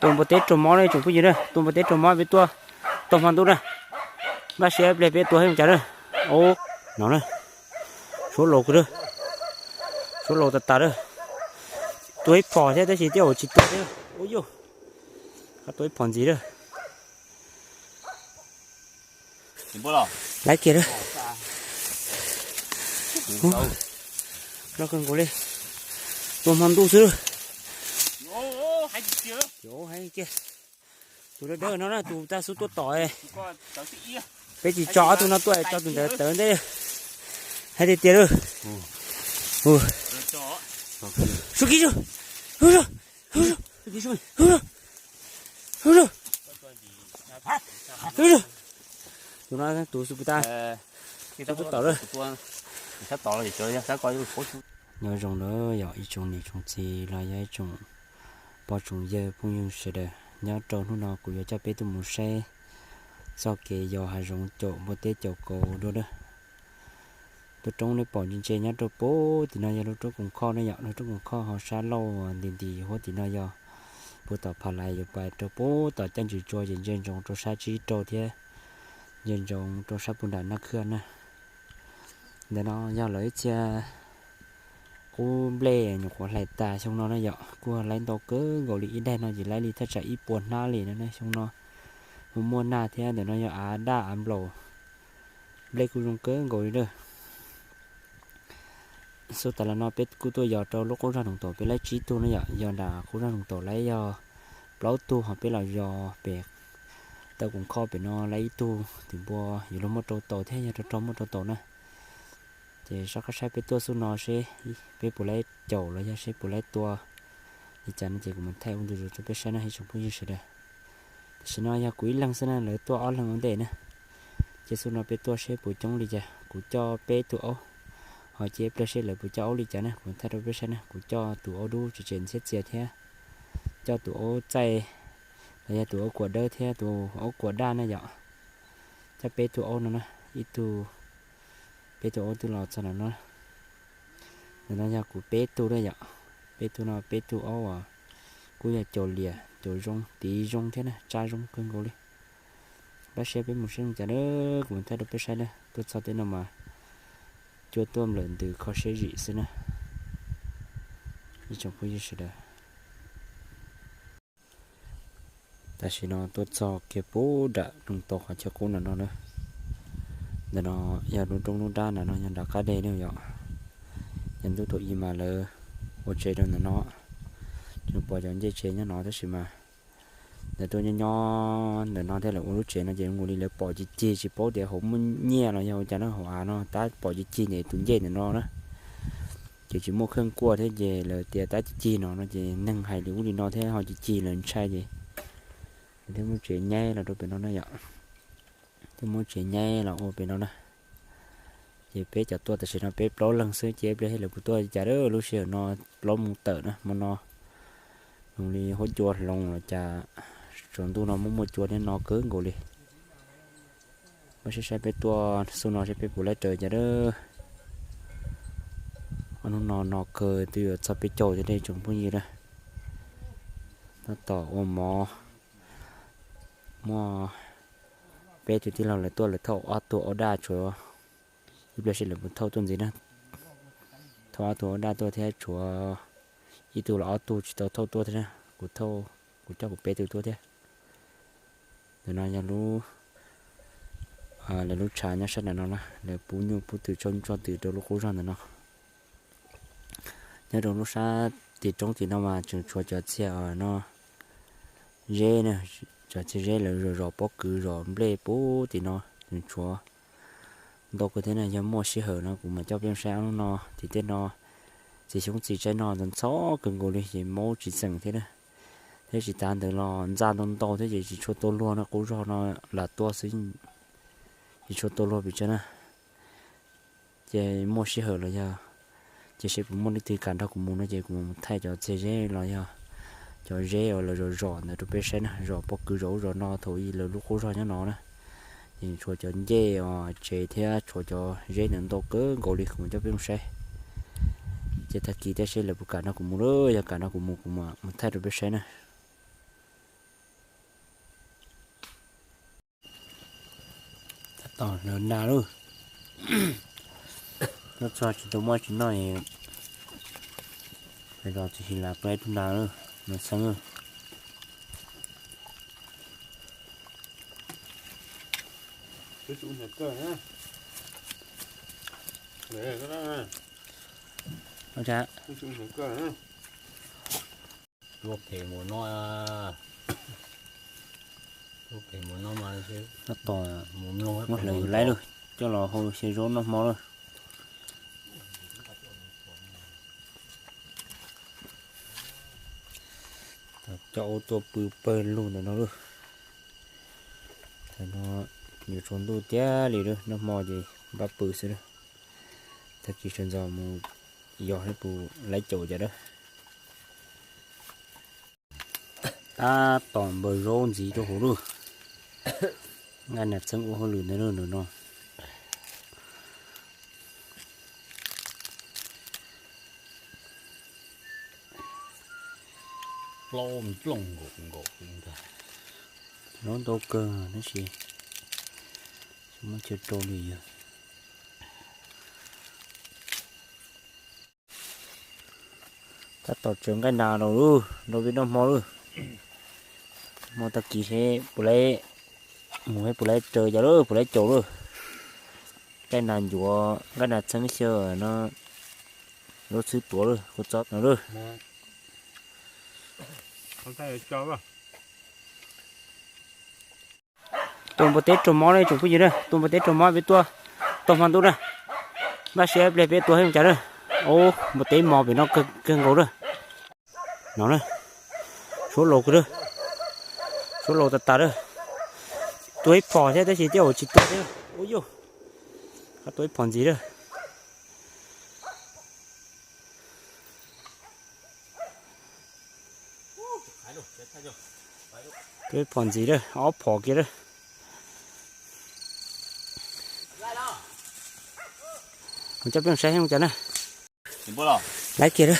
Tua npua teb raug mob na tsoom phooj ywg na, tua npua teb raug mob peb tuaj tau hmo ntuj na. Npaj siab pliag peb tua ib zoo cas na. Au, no na, suab laus kawg na, suab laus tas tas na. Tua ib phom thiab tab sis tej zaum tsis tua thiab. Ua yog, tua ib phom ntxiv na. Laiv kiag na. Loj kawg nkaus li. Tua hmo ntuj xwb. Tus dawb dawb no na tus tag xub tuaj tom. Peb tsis tso ob tug no tuaj, tso tus ntawd tawv ntej. Hais tiag tiag lawm. Sub kiag, sub, sub, sub, sub, sub. Tus no tus xub puas tas. Tus tuaj tom lawm. Nyob zoo na yog ib tsoom niam tsoom txiv los yog ib tsoom pog tsoom yawg phooj ywg sawv daws, nyob rau hnub no kuv yuav coj peb tuaj mus saib txoj kev yos hav zoov caum npua teb caum kauv dua na. Lub roob nej pom ntse ntse nyob rau puag tim no yog lub roob Koos Khoj ne yom, lub roob Koos Khoj ho sab laug nti nti huab tim no yog puag tom Pha Lais yuav pais rau puag tom caj ntswg tsua ces ntsia ntsoov rau sab tsib rau thiab ntsia ntsoov rau sab puag nram Naj Khwj na. Ntawm no yog lawv ib txhia qub nplej nyuam qhuav hlais tas xyoo no na yom, kuj laib ntau kawg nkaus li, ib daim no ces laib li thaj tsam ib puas hnab li no na xyoo no. Muaj muaj nag thiab ntawm no yog av daj av nplaum, nplej kuj zoo kawg nkaus li na. Xub tas los no peb kuj tuaj yos rau lub qub zog Noom Taum peb laib tsib tug na yom, yos nram qub zog Noom Taum laib yog plaub tug, ho peb los yos pem taw Koos Khoj pem no laib ib tug, tim npua yuav luag muaj rau taus thiab yog rog rog muaj rau taus na. Ces soj qab saib peb tuaj xub no seb peb puas laib caum los yog seb puas laib tua li cas no ces kuv mam thaij ua ntu zus rau peb saib na ib tsoom phooj ywg sawv daws. Tam sim no yog kuv ib leeg xwb na, lawv tuaj ob leeg ua ntej na. Ces xub no peb tuaj seb puas coob li cas, kuv coj peb tug aub, ho cia ib pliag seb lawv puas coj aub li cas na, kuv thaij rau peb saib na. Kuv coj tus aub dub tseem tseem ntxhiab txias thiab, coj tus aub txaij, los yog tus aub kuam dawb thiab tus aub kuam daj na yom. Coj peb tug aub no na, ib tug, peb tug aub twb los txog no no. Ntawm no yog kuv peb tug na yom, peb tug no peb tug aub uas kuj yog caum liam caum zoo tiv zoo thiab na, tsa zoo kawg nkaus li. Npaj siab peb mus saib zoo cas na, kuv mam thaij rau peb saib na. Tuaj txog tej no mas cuaj tuaj nplawm ntws kho siab zim xwb na ib tsoom phooj ywg sawv daws. Tam sim no tuaj txog kiag puag nram Noom Taum qhov chaw qub no no na. Ntawm no yog lub roob lub dab, ntawm no yog nram qab deg ne yom. Yog ntuj thaum ub mas lawv ua tsev rau ntawm no, tseem pom cov ncej tsev nyob no tab sis mas lawv tuaj nyob nyob ntawm no thiab lawv ua lub tsev no ces zoo li lawv pom cig cig tsis paub tias hauv muaj nyiaj los yog ua cas na, hauv av no tab pom cig cig ntawm tus ncej ntawm no na. Ces tsis muaj kheej kuaj thiab ces lawv tias tab cig cig no no ces neeg hais li ub li no thiab ho cig cig lawv ntshai ces lawv thiaj muab tsev nyaib los rau pem no na yom. Thiaj muab tsev nyaib los ua pem no na. Ces peb cov tuaj tam sim no peb plaub leeg xwb, cia ib pliag seb lawv puas tuaj li cas. Lub sij hawm no plaub moos tawm na, hmo no zoo li huab cua hloov los cas, tsaus ntuj no muaj muaj cua thiab no kawg nkaus li. Npaj siab saib peb tuaj xub no seb peb puas laib raws cas. Ob hnub no no kawg twb yuav txog peb caug thiab ib tsoom phooj ywg na. Tab tom ua mov, muaj peb tug tij laug lawv tuaj lawv thauj ob tug aub daj tshuav, ib pliag seb lawv puas thauj tuaj ntxiv na. Thauj ob tug aub daj tuaj thiab tshuav ib tug los ob tug tsis tau thauj tuaj thiab na. Kuv thauj, kuv coj kuv peb tug tuaj thiab. Ntawm no yog lub, lawv lub tshav nyob sab ntawm no na, lawv pub nyuj pub twm tso nyuj tso twm rau lub qub zog ntawm no. Nyob rau lub sab tim roob tim no mas tseem tshuav cov txhia no zeb na, cov txhia zeb lawv zom zom pob kws zom nplej pub tim no tseem tshuav ntau kawg thiab na. Yog muaj sij hawm no kuv mam coj peb saib ob hnub no tim tej no, txiv xyoob txiv tsaib no ntxhov ntxhov kawg nkaus li ces maub tsis xeem thiab na. Thiab tsis tas ntawd los ntxa ntau ntau thiab ces tsis tshua tau luag no, qub zog no lam tuaj xwb, tsis tshua tau luag pes tsawg na. Ces muaj sij hawm los yog, ces seb puas muaj leej twg kam nrog kuv mus no ces kuv mam mus thaij cov txhia zeb los yog cov zeb uas lawv zom zom ntawd rau peb saib na, zom pob kws zom ub zom no thaum ub lawv lub qub zog nyob no na. Ces tshuav cov ncej os tsev thiab tshuav cov zeb ntawd ntau kawg nkaus li, kuv mam coj peb mus saib. Ces tag kis thiab seb lawv puas kam nrog kuv mus lawm, yog kam nrog kuv mus kuv mam mus thaij rau peb saib na. Tom lawv na lawm. Nyob txog tsis tau muaj tsis noj, los tsis lav peb tug na lawm, no xeeb lawm. Ua cas? Tuaj phem mus no, tuaj phem mus no mas, no tos, mus mloog muab hlawv yus laib lawm, coj los hau xyaw zaub noj hmo lawm. Coj ua tuaj pw pawg lug ntawm no lawm. Thaum no yuav tsaus ntuj tiag li lawm, noj hmo ces npaj pw xwb lawm. Tag kis sawv ntxov mus yos seb puas laib caum cas dab. Tab tom npaws zaub ntxiv rau hauv lawm. Nqaij nas txeeb ua hauj lwm ntawd lawm no. Zaub ntau kawg tab sis muab chaw rau li yog. Tab tom tsaws nqaij nas los lawm, nrog peb noj hmo lawm. Hmo tag kis seb puas laib mus, seb puas laib raws cas lawm, puas laib caum lawm. Nqaij nas ncuav, nqaij nas txheeb xyaw no, lub txhwb tuav lawm, kua txob no lawm. Tua npua teb raug mob na tsoom phooj ywg na, tua npua teb raug mob peb tuaj tau hmo ntuj na. Npaj siab pliag peb tua ib moo cas na. Ub, npua teb mos pem no kawg nkaus na. No na, suab laus kawg na, suab laus tas tas na. Tua ib phom thiab tab sis tej zaum tsis tua thiab. Ub yuj, tua ib phom ntxiv na. Tua ib phom ntxiv na, ob phom kiag na. Mus coj peb saib ib moo cas na. Laib kiag na.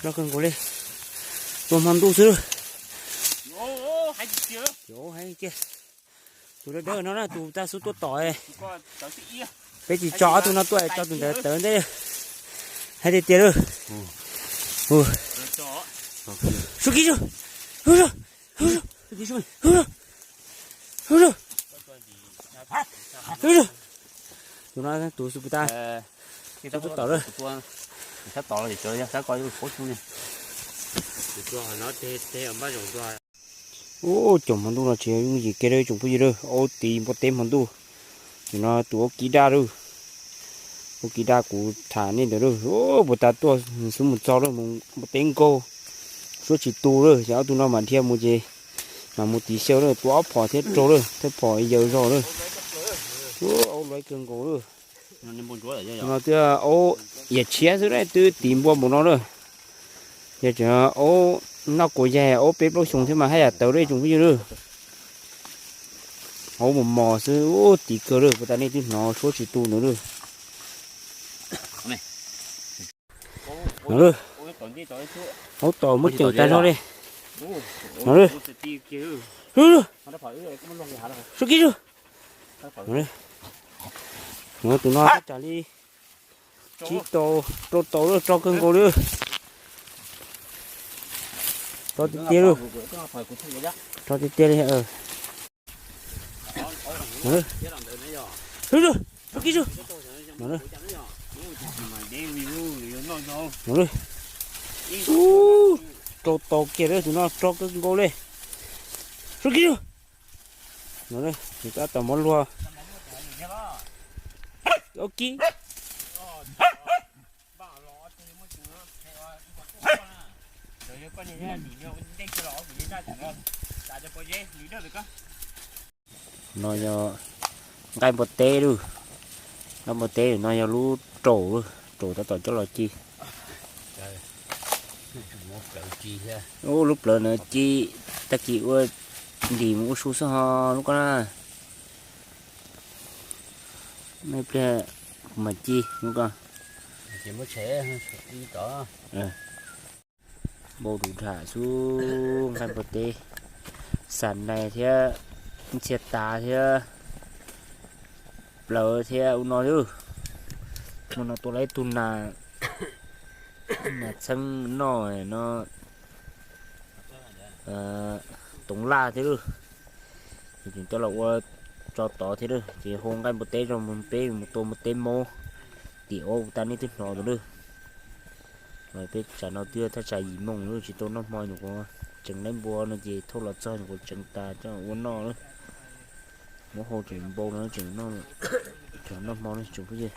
Loj kawg nkaus li. Tua hmo ntuj xwb. Tus dawb dawb no na, tus tag xub tuaj tom. Peb tsis tso ob tug no tuaj, tso tus ntawd tawv ntej. Hais tiag tiag lawm. Sub kiag sub. Sub sub. Sub sub. Sub sub. Sub sub. Tus no tus xub puas tag. Sub tuaj tom lawm. Ub, caum hmo ntuj no tsis yooj yim kiag li tsoom phooj ywg lawm, aub tiv npua teb hmo ntuj. Tus no tus aub kib daj lawm. Aub kib daj kuv tham nej ntawd lawm, puas tas tuaj xub mus txog lawm, npua teb nkaug, suab tsis tu lawm, ces ob tug no mam dhia mus ces mam mus tiv xyaw lawm, tua ob phom thiab raug lawm, thawj phom yawg zog lawm. Aub luav kawg nkaus lawm. No twb aub yam tshiab xwb na, twb tiv npua npaum no lawm. Yog tseem aub noj kuas yaig aub peb plaub xyoos thiab mas haj yam tawv li tsoom phooj ywg lawm. Aub mos mos xwb, tiv kawg lawm, puas tas nej twb hnov suab tsis tu ntawd lawm. No lawm. Aub tom muab ceem tag zog li. No lawm. Sub kiag sub. No tus no tsam li tsib tau, rau tau lawm, tso kawg nkaus li. Tso tiag tiag li. Tso tiag tiag li. Sub kiag sub. No lawm. Ub, rau tau kiag li, tus no tso kawg nkaus li. Sub kiag sub. No, tab tom mov luag. Ub kib. No yog nqaij npua teb lawm. Nqaij npua teb no yog lub raum, raum tab tom coj los ci. Ub, lub plawv no ci, tag kis ua nrim mus ua su xwb ho lub ko na. Ib pliag kuv mam ci lub ko. Npau du dham xwb, nqaij npua teb. Xam nais thiab ntxhias tas thiab plaws thiab ua no lawm. Hmo no tua lawm ib tug nas, nas txheeb noj no, toov laj thiab lawm. Ces tseem coj los ua tso tod thiab lawm, ces hu nqaij npua teb zoo mus peb mus tua npua teb maub tim ub tas nej twb hnov ntawd lawm. Los peb tsam no twb thaj tsam yim moos lawm tsis tau noj hmo, nyuam qhuav tseem laib npua no ces thauj los txog nyuam qhuav tseev tas coj ua noj lawm. Muab hau tseem npau no tseem noj, tseem noj hmo no tseem phooj ywg.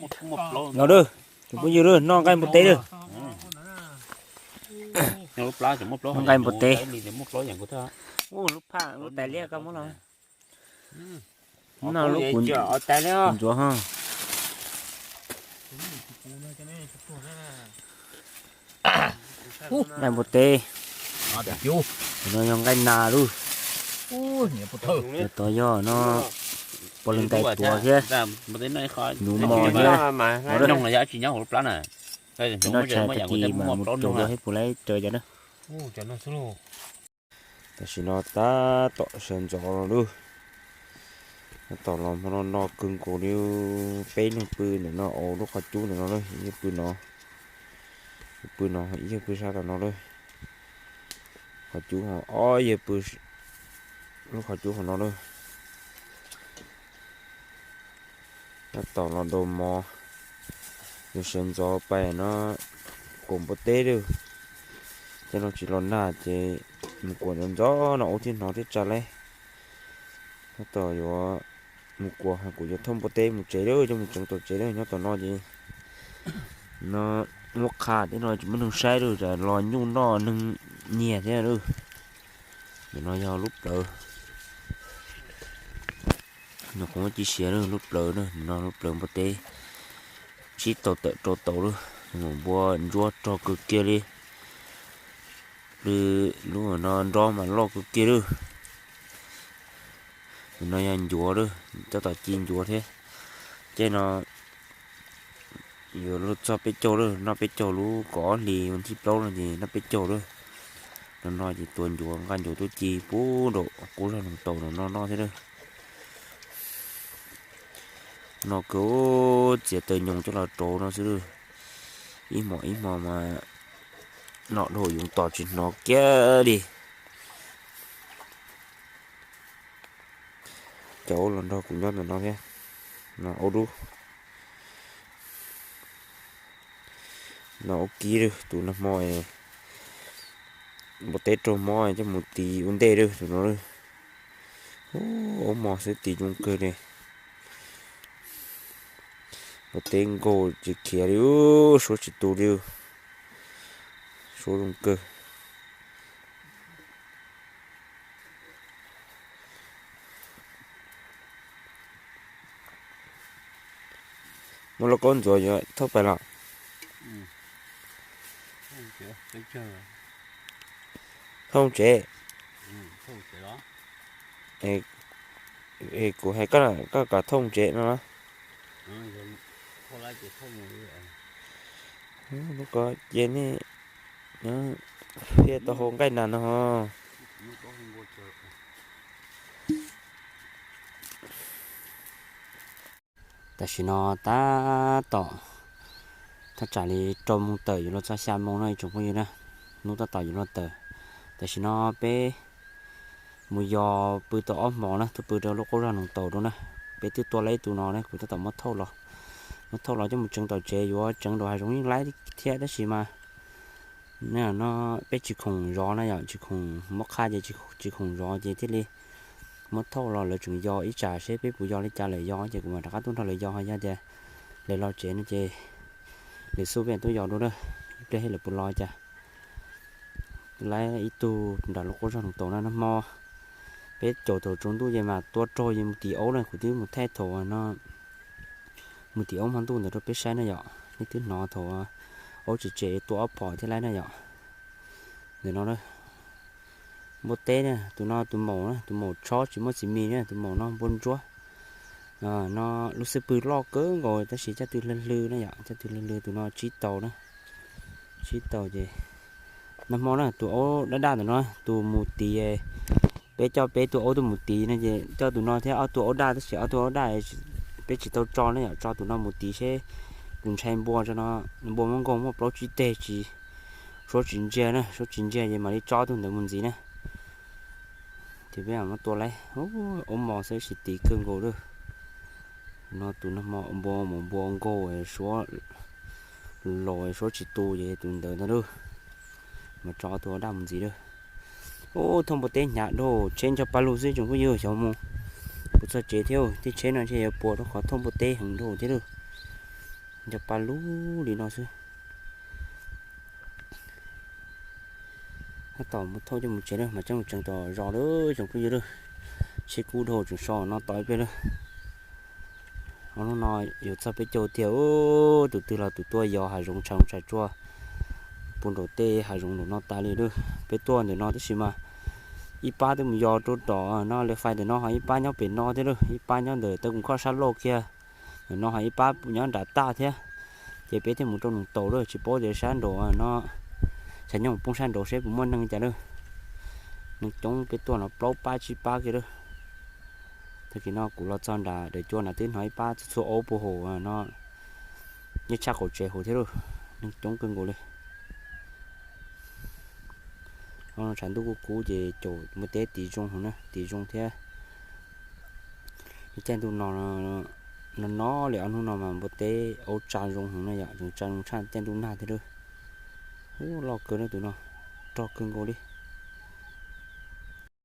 Los lawm, tseem phooj ywg lawm, noj nqaij npua teb lawm. Noj nqaij npua teb. Lub phaj lub tais liab koj muab los. No lub kuv ntxuav ho. Nqaij npua teb. No yog nqaij nas lawm. Tod yog no, pos lwm ntais tuav thiab, nuv mos thiab. Noj tshais tag kis mas mus caum yog hib pus laib raws cov na. Tam sim no tab tom sawv ntxov los lawm. Tab tom los hmo no no kawg nkaus li, peb leeg pw ntawm no, lub qhov cub ntawm no lawm, ib yawg pw no, pw no, ib yawg pw sab tom no lawm. Qhov cub, ob yawg pw lub qhov cub hauv no lawm. Tab tom los dau mov, yuav sawv ntxov pais no kuam npua teb lawm. Coj no tsis los nag ces mus kuam ntxov ntxov no ub thiaj hnov thiab tsa laib. Tab tom yuav mus kuam, kuam yuav thauj npua teb mus tsev lawm, coj mus tseev tom tsev lawm, nyob tom no ces no muab qha thiab no tsis muaj neeg saib lawm, los nyuj noj neeg nyiag thiab lawm. Ntawm no yog lub plawv, nws qhov muab ci siav lawm, lub plawv na, no lub plawv npua teb tsib tau tawm rau tau lawm, npua ntsuab rog kawg kiag li. Lub no nrob mas loj kawg kiag lawm. Ntawm no yog ncuav lawm, tab tom ci ncuav thiab. Ces no yuav luag txog peb caug lawm, noj peb caug lub kaum ob hlis vas thib plaub no ces noj peb caug lawm. No no ces tua ncuav, nqa ncuav tuaj ci puag nraum qub zog Noog Taus no no noj thiab lawm. No kawg, txiav taws nyoos coj los rauv no xwb lawm. Ib hmos ib hmos mas nom dhau yoov tos tsis hnov kiag li. Cov ub los nrog kuv nyob ntawm no thiab. No ub dub, no ub kib lawm, tus nag hmo npua teb raug mob coj mus tis ua ntej lawm tus no lawm. Ub, ub mos xwb tis zoo kawg li. Npua teb nkaug tsis khiav li, suab tsis tu li, suab zoo kawg. Muab lauj kaub ntxuav yuav thauj pais los? Thauj tsev. Es kuv hais koj, koj kom thauj tsev no los? Lub ko ces nej thiaj tau hau nqaij nas no ho. Tam sim no tab tom thaj tsam li rau moos tawm yuav luag txog xya moos no ib tsoom phooj ywg na. Hnub tab tom yuav luag tawm. Tam sim no peb mus yos pw tau ob hmos na, tuaj pw rau lub qub zog Noog Taus rau na. Peb twb tua lawm ib tug no na, kuv tab tom muab thauj los, muab thauj los coj mus tseev tom tsev, yuav tseev rau hav zoov yeej laib thiab tab sis mas no peb tsis khoom zov na yom, tsis khoom muab qha ces tsis khoom zov ces thiaj li muab thauj los lawv tseem yos ib tsam seb peb puas yos li cas, lawv yos ces kuv mam rov qab tuaj nrog lawv yos, yog tias lawv los tsev no ces lawv xub peb tuaj yos dua na, ib pliag thiaj lawv puas los cas. Laib ib tug nram lub qub zog Noog Taus na, nag hmo peb caum thaum tsaus ntuj ces mas tua raug ces mus tim aub na, kuv twb mus thaij thaum no, mus tim aub hmo ntuj ntawd rau peb saib na yom, nej twb hnov thaum aub tsis tsem tua ob phom thiab laib na yom. Ntawm no npua teb na, tus no tus maum na, tus maum tshob tsis muaj txiv mis na, tus maum no npua ntsuab. No lub xub pwg loj kawg nkaus tab sis caj tw hlwb hlwb na yom, caj tw hlwb hlwb, tus no tsib tau na, tsib tau ces Nag hmo na tus aub daj daj ntawm no, tus mus tid, peb coj peb tug aub tuaj mus tid no ces coj tus no thiab ob tug aub daj, tab sis ob tug aub daj peb tsis tau tso ne yom, tso tus no mus tid seb, kuv ntshai npua tso no, npua muab nkaug muaj plaub tsib teg tsis, suab tsis ntsiag na, suab tsis ntsiag ces mam li tso tug ntawd mus ntxiv na. Ces peb mam tua laib, aub mos xwb sis tid kawg nkaus lawm. No tus nag hmo npua mus npua nkaug suab los suab tsis tu ces tus ntawd ntag lawm. Mas tso tus daj mus ntxiv lawm. Ub, thauj npua teb hnyav dhau, tsheb nco pa lug xwb tsoom phooj ywg, xyov mus puas txog tsev thiab, tej tsheb no ntshe yuav puas rau qhov thauj npua teb heev dhau thiab lawm. Nco pa lug li no xwb. Tab tom mus thauj coj mus tsev lawm mas coj mus tsev tom zos lawm tsoom phooj ywg lawm. Tsheb kub dhau tseem so no tau ib pliag lawm. Hnub no yuav txog peb caug tiag, tus twg los tus tuaj yos hav zoov tshav zoov tshav tsuag puag nraum tej hav zoov nraum no tas li lawm. Peb tuaj ntawm no tab sis mas ib pab twb mus yos rau tom no lawm, fais ntawm no ho ib pab nyob pem no thiab lawm, ib pab nyob ntawm Tawb Koom Khoj sab laug kiag. Ntawm no ho ib pab nyob nram taj thiab. Ces peb thiaj mus rau nroog taus lawm, tsis paub tias sab nraud no, xyov nyob mus poob sab nraud seb puas muaj neeg cas lawm. Neeg coob, peb tuaj no plaub pab tsib pab kiag lawm. Tag kis no kuv los txog nram daim cua na twb hnov ib pab txhua txhua aub puag hauv no, nyob tshaj qaum tsev hauv thiab lawm. Neeg coob kawg nkaus li. Tshav ntuj kuj kub ces caum npua teb tiv zoo hauv na, tiv zoo thiab. Caij ntuj no, no no li ob hnub no mas npua teb aub tsa zoo hauv na yom, tseem tsa zoo tshaj caij ntuj nag thiab lawm. Ub, loj kawg na tus no, rog kawg nkaus li.